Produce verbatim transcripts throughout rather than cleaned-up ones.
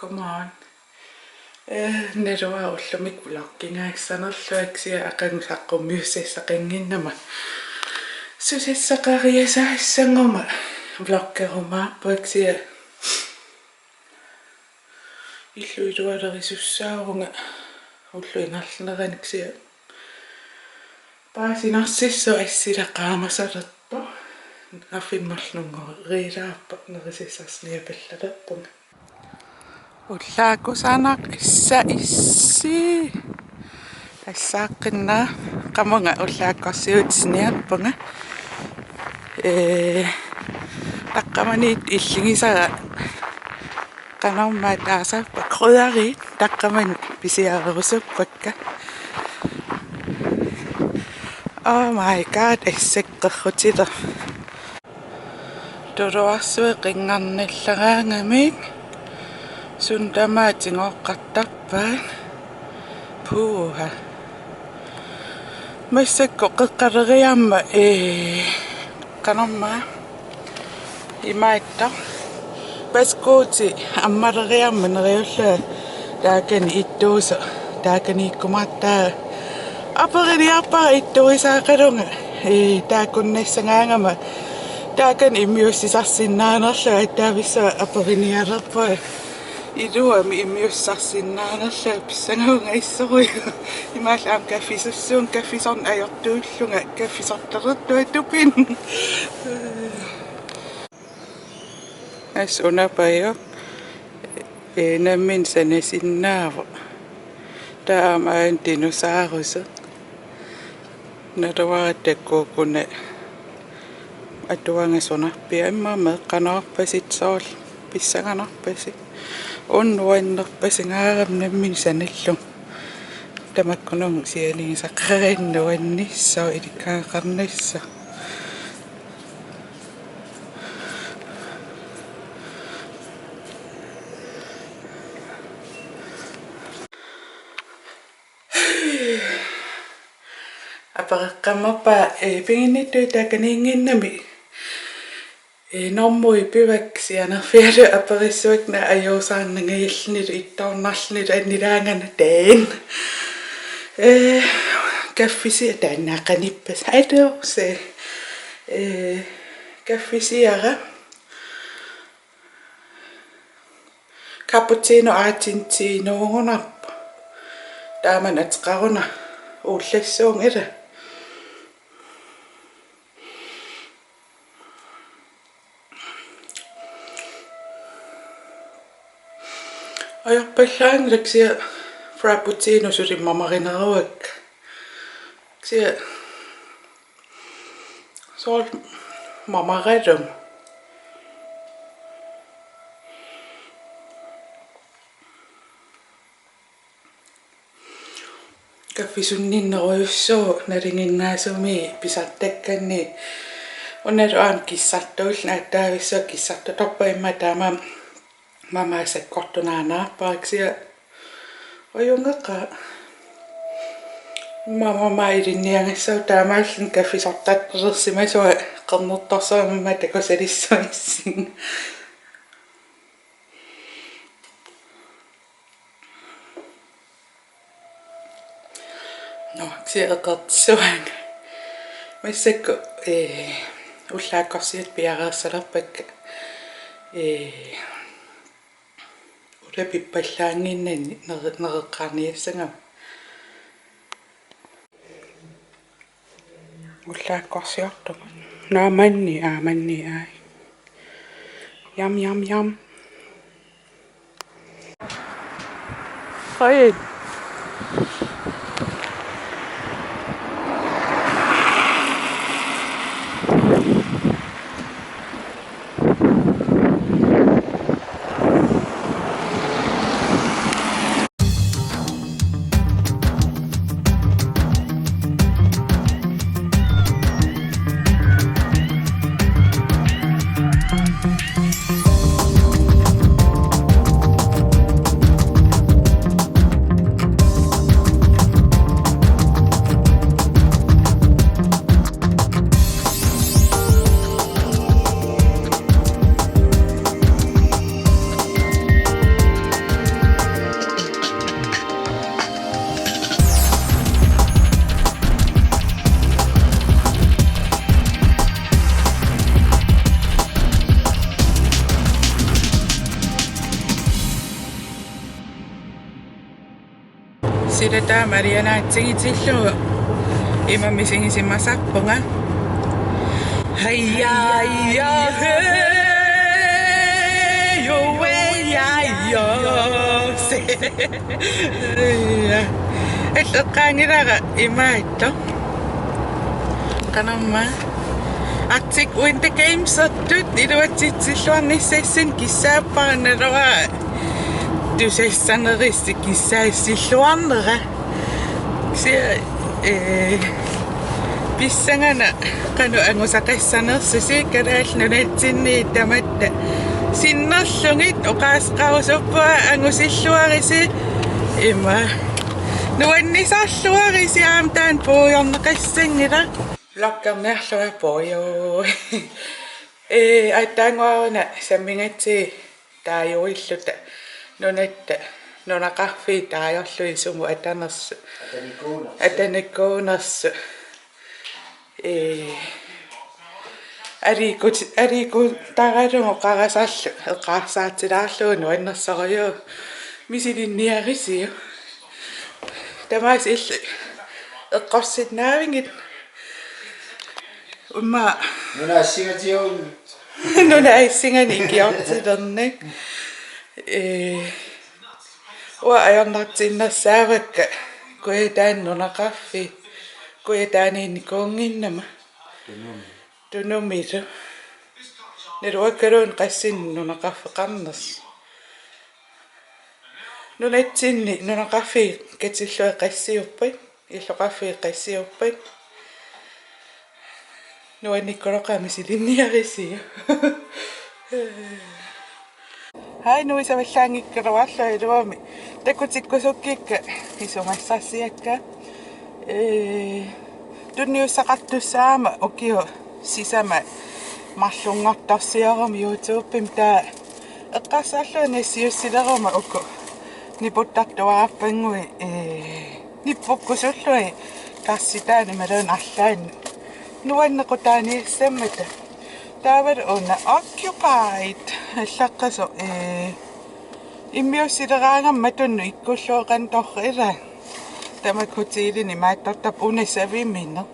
Come on. Eh, naluara ullumi vloggingaassanerlunga kisianni aqagu saqqummiussaqannginnama. Susassaqariasaassaguma vloggerumaarpunga kisianni illup ilualerisussaavunga ullup ingerlanerani kisianni. Paasinarsissoq assila qaamasalerpoq. Arfineq-marlunngorilaarpoq, nerisassarsiorniapallalerpunga. Ullaaq kusanaq issa issi. Tassaaqqinna qamunga ullaakkorsiutiniarpunga. Ee, taqqamani illigisara qanormaa taasarpa krydderiit taqqamani pisiarerusuppakka. Oh my god, isseqqerrutiler. Tuluarsuit qinngarnallaraangamik suna tamaat tigooqqartarpaat. Puuha. Massakkut qeqqaleriarmat, ee, qanormaa imaattoq. Paskuuti ammaleriarmat neriullunga taakani ittuusoq, taakaniikkumaartaa. Aperiniarpara ittuisaaqalunga, ee, taakkunnassagaangama taakani immiussisarsinnaanerlunga, attaavissua aperinialerpunga. Iluamik immiussisarsinnaanerlunga pissangavunga issorujuk. Imaallaat aamma kaffisussuunga, kaffisorneq ajortuullunga, kaffisortalertunga tupinnga. Assut una pajuvoq, ee, nammineq sanasinnaavoq. Taava aamma aana dinosauruseq. Naluara takukkuna atuagaq sunarpiaq, immaqa meeqqanerpassi soorlu pissanganarpassi. Una nuannerpasingaarami nammineq sanallunga. Tamakkununnga sianigisaqarani nuannissaaq ilikkagaqarnissaa. Apereqqammerpunga, ee, piginnittuut taakaniinnginnami, ee, normuit pivakka sianerfigalugu aperissavakka, naak ajuusaarnangajallunilu ittoornarlunilu annilaangana taanna. Ee, kaffisiaq taanna qanippas. Atorse. Ee, kaffisiara. Cappuccino argentinogunarpoq. Taamani ateqaruna uullassuunga ila. Ajorpallaanngilaq kisianni frappuccino suli mamarineruakka. Kisianni soorlu mamaralunga. Kaffisunninnerujussuuvoq nalinginnaasumik pisartakkanni. Unalu aamma kissartuulluni, attaavissua kissartutorpaa, immaqa taamaammat mamaat sakkortunaanaarpara kisianni. Ajunngilaq. Mamaat ilinniagassara taamaalilluni kaffisortalersimasua qernertorsuarmik takusalissuissinga. Nå, kisianni eqqartussavara. Massakkut, ee, ullaakkorsiutit piareersalerpakka. Ee, ulapippallaannginnani nere-, nereqqaarniassagama. Ullaakkorsiortugut. Naamanni, aamanni, ai. Jam, jam, jam. Hej. Sila taama alianaatsigitillugu ima misigisimasarpunga. Hajja, hajja, hej, jo, hej, hej, jo. Illeqqaangilara imaattoq. Qanormaa. Arctic Winter Gamesertut iluatsitsilluarnissassinnik kissaappara, naluara tusassanerisi kissaassilluarnera. Kisianni, ee, pissangana qanoq angusaqassanersusi, Kalaallit Nunatsinni tamatta sinnerlugit oqaaseqarusuppunga angusilluarisi, ima nuannisarluarisi, aamma taanna puigorneqassanngilaq. Vloggerniarlunga puiu. Ee, aatsaannguaq una sammigatsigu taajuilluta nunatta nunaqarfiit taajorlugit sumut atanersut. Atanikuunersut. Atanikuunersut. Ee, aliikkut-, aliikkutaralugu qarasarlu eqqarsaatsilaarlugu nuannersorujuk, misilinniarisiuk. Tamaasa illit eqqorsinnaavigit? Immaqa nunaassigatsigut. Nunaassiganik ikiortilernak. Ee, uanga ajornartinnersaavakka Kujataani nunaqarfiit, Kujataaniinnikuunnginnama. Tunumi. Tunumilu. Naluakkaluunniit qassinik nunaqarfeqarnersoq. Nunatsinni nunaqarfiit katillugit qassiuppat, illoqarfiit qassiuppat. Nuannikkuloqaaq, misilinniarisiuk. Hej, nuisavallaanngikkaluarlunga iluamik. Takutikkusukkikka isumassarsiakka. Ee, tunniussaqartussaagama ukiut sisamat marlunngortorsioruma YouTubemi, taava eqqarsarlunga nassiussileruma uku niputtartuararpannguit, ee, nippukkusullugit karsitaani imaluunniit arlaanni. Nuannequtaaniassammata. Taavalu una Occupied allaqqasoq, ee, immiussileraangama matunnut ikkullugu qanoq torrallaa. Tamakku hotelini imaattortarpoq, una saviminneq.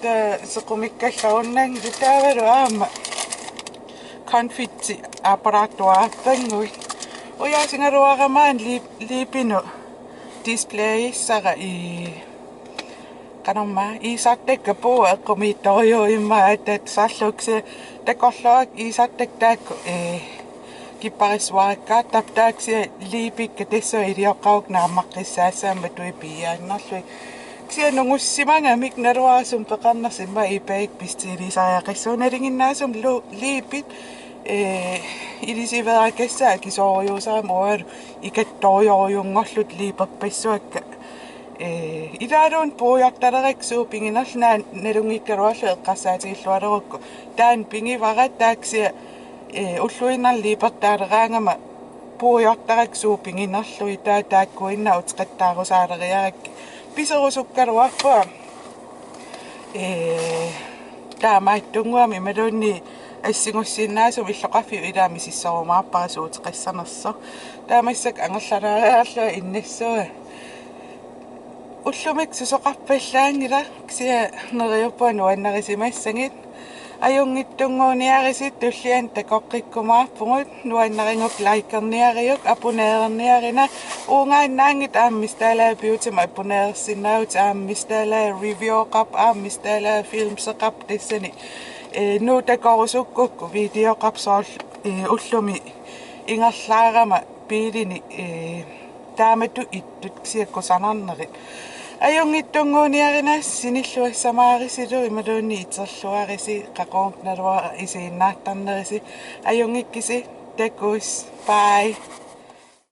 Taava sequmikkallarunnaanngilaq, taavalu aamma konfetti apparaattuararpannguit. Ujaasigaluarama aamma lip-, liipinut displayissara i qanormaa iisartakka puua eqqumiitsorujuuvoq immaqa aatsaat sarluksi takorluuakka iisartakka taakku, ee, kipparissuarakkaartarput, taava kisianni liipikka tassa ilioqqavukka naammaqqissaassammata tui piiaannarlugit. Kisianni nungussimagamik naluara sumut peqarnersoq, immaqa eBay-kkut pisiariaqassuunnaannginnasumik lu-, liipit, ee, ilisiveerakassaat akisoorujussuusarami, uangalu ikattorujorujunngorlutik liiperpassuakka. Ee, ilaaluunniit puigortalerakku suut piginerlugit, nalunngikkaluarlugu eqqarsaatigilluarukku. Taanna pigivara, taava kisianni, ee, ulluinnarni liipertaaleraangama puigortarakku suut piginerlugit, taava taakkuinnaq uteqattaarusaaleriarakkit. Piserusukkaluarpunga. Ee, taamaattunnguamik imaluunniit assingussinnaasumik illoqarfiup ilaa misissorumaarpara suut uteqassanersoq. Taava massakkut angerlalaariarlunga innassavara. Ullumikkut susoqarpallaanngilaq, kisianni neriuppunga nuannarisimassagit. Ajunngitsunnguuniarisi, tulliani takoqqikkumaarpugut, nuannarigukku likerniariuk, abonnererniarina, uungaannaanngitsoq aamma Miss Dalager Beautymut abonnerersinnaavutit, aamma Miss Dalager revieweqarpoq, aamma Miss Dalager filmseqarpoq tassani. Ee, Nuup takorusukkukku videoqarpoq soorlu, ee, ullumi ingerlaarama biilini, ee, taamatut ittut kisianni kusanarnerit. Ajunngitsunnguuniarina, sinilluassamaarisilu imaluunniit iterluarisi, qaqugu naluara isiginnaartarnerisi. Ajunngikkisi, takuss', bye.